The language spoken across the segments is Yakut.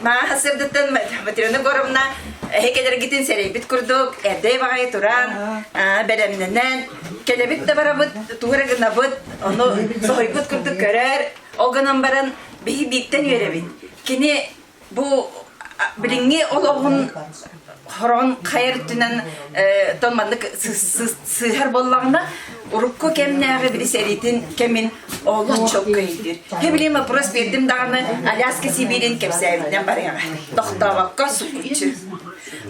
Мааһа сырдыттан Матрена Егоровна эһи кэлэргитин сэрэйбит курдук эрдэ баҕайы туран бэлэмнэнэн кэлэбит да барабыт тугу эрэ гынабыт ону соһуйбут курдук көрөр ол гынан баран биһи бииртэн үөрэбит кини бу билиҥҥи олоҕун хороҕун хайар өттүнэн тон маннык сыыһар буоллаҕына урукку кэмнээҕи били сэриитин кэмин олох чокко өйдүүр. Кэ билим вопрос биэрдим даҕаны Аляска Сибиирин кэпсээбитинэн барыаҕа. Тохтообокко суккуччу.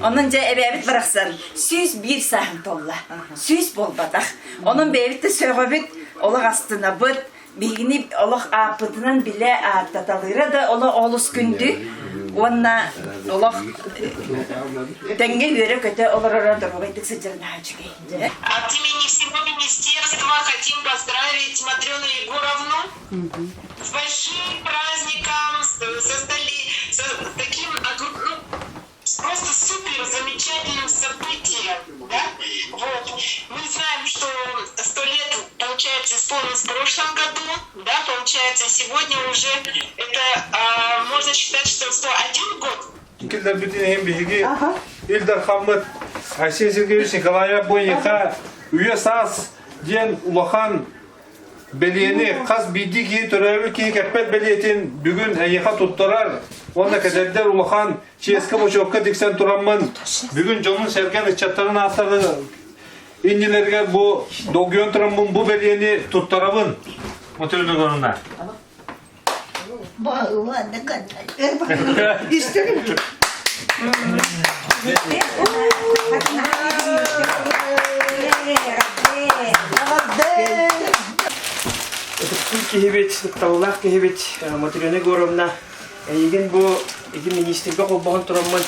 Онон дьэ эбээбит барахсан 101 сааһын толла. 100 буолбатах. Онон бэйэбит да сөҕөбүт, олох астынабыт, биһигини олох ааппытынан билэ ааттаталыыра да олох олус күндү уонна олох тэҥҥэ үөрэ-көтө олороро доруобайдык сылдьар наһаа үчүгэй. От имени всего министерства хотим поздравить Матрёну Егоровну с большим праздником, с, со, с таким ну, просто супер замечательным событием. Да? Вот. Мы знаем, что 100 лет, получается, исполнилось в прошлом году, да, получается, сегодня уже это можно считать, что 101 год. Киллэрбитин иһин биһиги Ил Дархаммыт Айсен Сергеевич Николаев бу үйэ саас диэн улахан бэлиэни хас биирдии киһи төрөөбүт киһи кэппэт бэлиэтин бүгүн эйиэхэ туттарар уонна кэдэрдэр улахан чиэскэ бочуокка тиксэн тураммын бүгүн дьонун сэргэн ыччаттарын ааттары иннилэригэр бу долгуйан тураммын бу бэлиэни туттарабын Матрена Егоровна. Истэрим. Ытыктыыр киһибит, ытыктабыллаах киһибит Матрена Егоровна, эйигин бу ити министргэ холбоһон тураммын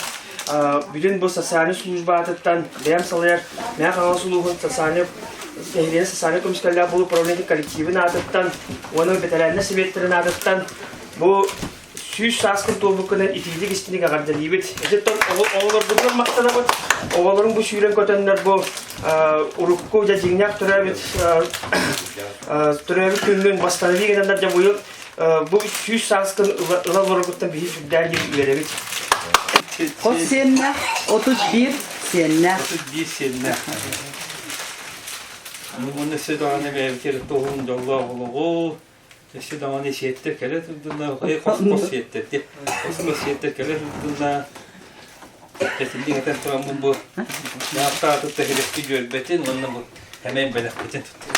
бүтүн бу социальнай служба аатыттан бэйэм салайар Мэҥэ Хаҥалас улууһун социальнай нэһилиэнньэ социальнай көмүскэллээх буолуу управлениетын коллективын аатыттан уонна бэтэрээннэр сэбиэттэрин аатыттан бу 100 сааскын туолбуккунан итиитик истиник эҕэрдэлиибит. Ититтэн оҕолорбутугар махтанабыт. Оҕолорум бу сүүрэн көтөннөр бу урукку дьэ дьиҥнээх төрөөбүт төрөөбүт күҥҥүн восстанови гынаннар дьэ быйыл бу 100 сааскын ыла олороргуттан биһи сүрдээн диэн үөрэбит. Хос сиэннээх, 31 сиэннээх. 31 сиэннээх. Уонна өссө даҕаны бэйэбитигэр туһун дьоллоох олоҕу, өссө даҕаны сиэттэр кэлэ турдунна, хос-хос сиэттэр дии. Хос-хос сиэттэр кэлэ турдунна. Этинник этэн тураммын бу наахтаатытта хилэхти дьүөрбэтин уонна бу эмэйин бэлэхпитин туттум.